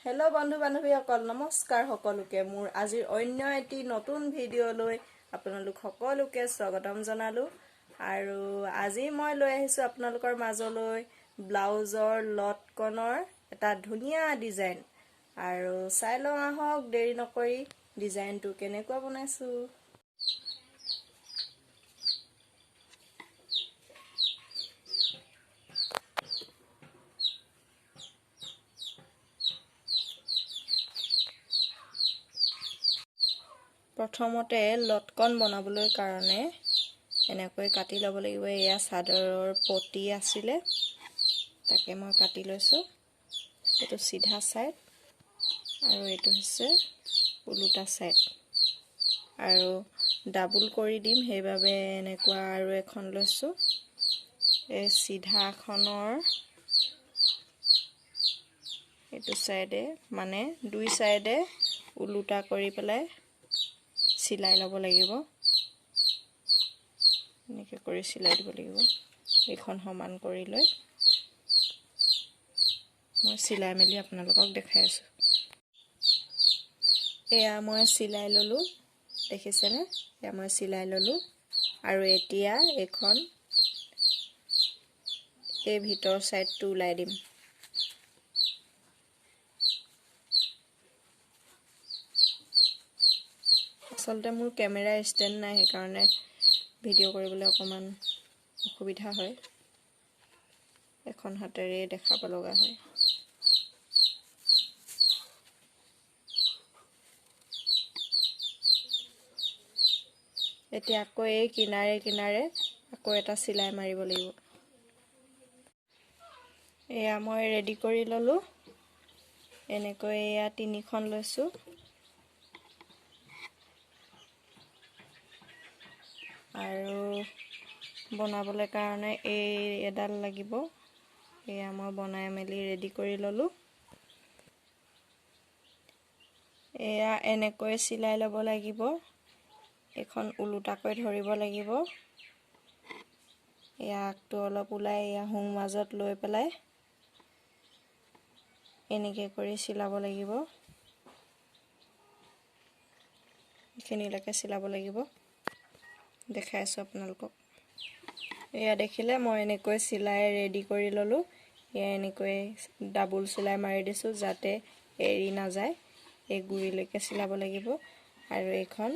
Hello' বন্ধু বান্ধৱীসকল, নমস্কাৰ সকলোকে। মোৰ আজিৰ অন্য এটি নতুন ভিডিঅ'লৈ আপোনালোক সকলোকে স্বাগতম জনালোঁ। আৰু আজি মই লৈ আহিছোঁ আপোনালোকৰ মাজলৈ ব্লাউজৰ লটকনৰ এটা ধুনীয়া ডিজাইন। আৰু চাই লওঁ আহক দেৰি নকৰি ডিজাইনটো কেনেকুৱা বনাইছোঁ। প্ৰথমতে লটকন বনাবলৈ কাৰণে এনেকৈ কাটি ল'ব লাগিব। এয়া চাদৰৰ পটি আছিলে, তাকে মই কাটি লৈছোঁ। এইটো চিধা ছাইড আৰু এইটো হৈছে ওলোটা ছাইড, আৰু ডাবুল কৰি দিম, সেইবাবে এনেকুৱা আৰু এখন লৈছোঁ। এই চিধাখনৰ এইটো ছাইডে, মানে দুই ছাইডে ওলোটা কৰি পেলাই চিলাই ল'ব লাগিব। এনেকৈ কৰি চিলাই দিব লাগিব। এইখন সমান কৰি লৈ মই চিলাই মেলি আপোনালোকক দেখাই আছোঁ। এয়া মই চিলাই ল'লোঁ, দেখিছেনে? এয়া মই চিলাই ল'লোঁ। আৰু এতিয়া এইখন এই ভিতৰ ছাইডটো ওলাই দিম। আচলতে মোৰ কেমেৰা ষ্টেণ্ড নাই, সেইকাৰণে ভিডিঅ' কৰিবলৈ অকণমান অসুবিধা হয়, এখন হাতেৰে দেখাব লগা হয়। এতিয়া আকৌ এই কিনাৰে কিনাৰে আকৌ এটা চিলাই মাৰিব লাগিব। এয়া মই ৰেডি কৰি ল'লোঁ। এনেকৈ এয়া তিনিখন লৈছোঁ। আৰু বনাবলৈ কাৰণে এই এডাল লাগিব। এয়া মই বনাই মেলি ৰেডি কৰি ল'লোঁ। এয়া এনেকৈ চিলাই ল'ব লাগিব। এইখন ওলোটাকৈ ধৰিব লাগিব। এয়া আগটো অলপ ওলাই এয়া সোঁ মাজত লৈ পেলাই এনেকৈ কৰি চিলাব লাগিব। এইখিনিলৈকে চিলাব লাগিব, দেখাই আছোঁ আপোনালোকক। এয়া দেখিলে মই এনেকৈ চিলাই ৰেডি কৰি ল'লোঁ। এয়া এনেকৈ ডাবুল চিলাই মাৰি দিছোঁ যাতে এৰি নাযায়। এই গুৰিলৈকে চিলাব লাগিব আৰু এইখন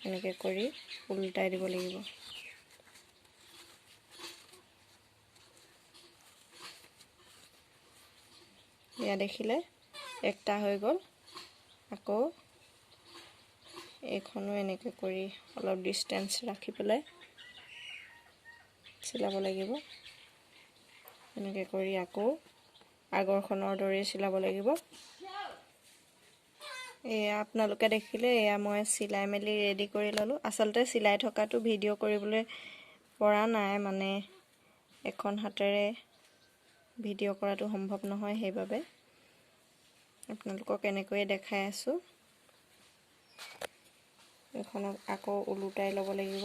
এনেকৈ কৰি ওলোটাই দিব লাগিব। এয়া দেখিলে একটা হৈ গ'ল। আকৌ এইখনো এনেকৈ কৰি অলপ ডিষ্টেঞ্চ ৰাখি পেলাই চিলাব লাগিব। এনেকৈ কৰি আকৌ আগৰখনৰ দৰেই চিলাব লাগিব। এয়া আপোনালোকে দেখিলে, এয়া মই চিলাই মেলি ৰেডি কৰি ল'লোঁ। আচলতে চিলাই থকাটো ভিডিঅ' কৰিবলৈ পৰা নাই, মানে এখন হাতেৰে ভিডিঅ' কৰাটো সম্ভৱ নহয়, সেইবাবে আপোনালোকক এনেকৈয়ে দেখাই আছোঁ। এইখনক আকৌ ওলোটাই ল'ব লাগিব।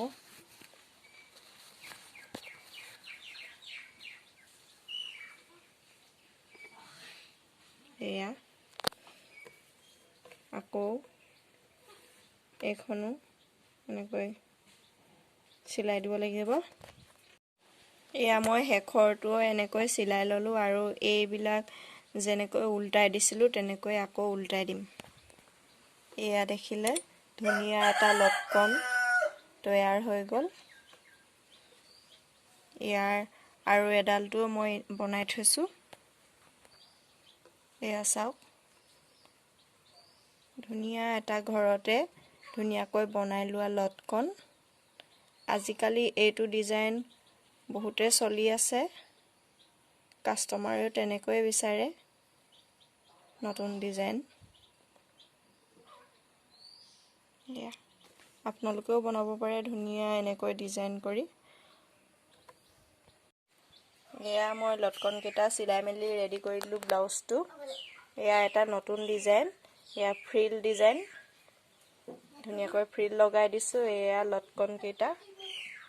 এয়া আকৌ এইখনো এনেকৈ চিলাই দিব লাগিব। এয়া মই শেষৰটো এনেকৈ চিলাই ল'লোঁ আৰু এইবিলাক যেনেকৈ ওলোটাই দিছিলোঁ তেনেকৈ আকৌ ওলোটাই দিম। এয়া দেখিলে ধুনীয়া এটা লটকন তৈয়াৰ হৈ গ'ল। ইয়াৰ আৰু এডালটোও মই বনাই থৈছোঁ। এয়া চাওক, ধুনীয়া এটা ঘৰতে ধুনীয়াকৈ বনাই লোৱা লটকন। আজিকালি এইটো ডিজাইন বহুতে চলি আছে, কাষ্টমাৰেও তেনেকৈয়ে বিচাৰে নতুন ডিজাইন। এয়া আপোনালোকেও বনাব পাৰে ধুনীয়া এনেকৈ ডিজাইন কৰি। এয়া মই লটকনকেইটা চিলাই মেলি ৰেডি কৰি দিলোঁ ব্লাউজটো। এয়া এটা নতুন ডিজাইন, এয়া ফ্ৰিল ডিজাইন, ধুনীয়াকৈ ফ্ৰিল লগাই দিছোঁ। এয়া লটকনকেইটা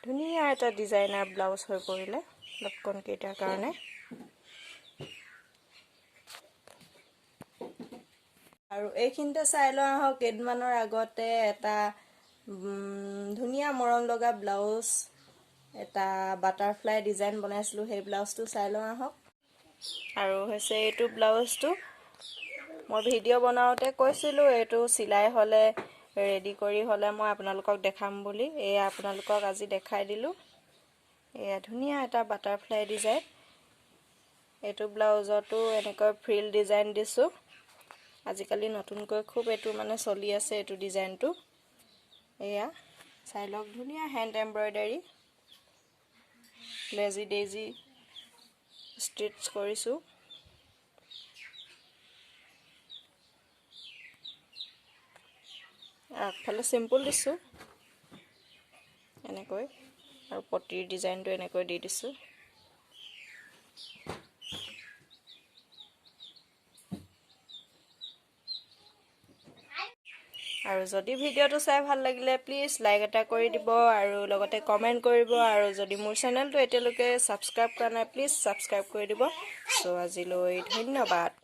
ধুনীয়া এটা ডিজাইনাৰ ব্লাউজ হৈ পৰিলে লটকনকেইটাৰ কাৰণে। আৰু এইখিনিতে চাই লওঁ আহক, কেইদিনমানৰ আগতে এটা ধুনীয়া মৰম লগা ব্লাউজ এটা বাটাৰফ্লাই ডিজাইন বনাইছিলোঁ, সেই ব্লাউজটো চাই লওঁ আহক। আৰু হৈছে এইটো ব্লাউজটো, মই ভিডিঅ' বনাওঁতে কৈছিলোঁ এইটো চিলাই হ'লে, ৰেডি কৰি হ'লে মই আপোনালোকক দেখাম বুলি। এয়া আপোনালোকক আজি দেখাই দিলোঁ। এয়া ধুনীয়া এটা বাটাৰফ্লাই ডিজাইন। এইটো ব্লাউজতো এনেকৈ ফ্ৰিল ডিজাইন দিছোঁ। আজিকালি নতুনকৈ খুব এইটো মানে চলি আছে এইটো ডিজাইনটো। এয়া চাই লওক, ধুনীয়া hand embroidery, lazy daisy stitch কৰিছোঁ। আগফালে চিম্পুল দিছোঁ এনেকৈ, আৰু পটিৰ ডিজাইনটো এনেকৈ দি দিছোঁ। আৰু যদি ভিডিঅ'টো চাই ভাল লাগিলে প্লিজ লাইক এটা কৰি দিব আৰু লগতে কমেণ্ট কৰিব। আৰু যদি মোৰ চেনেলটো এতিয়ালৈকে ছাবস্ক্ৰাইব কৰা নাই, প্লিজ ছাবস্ক্ৰাইব কৰি দিব। চ' আজিলৈ ধন্যবাদ।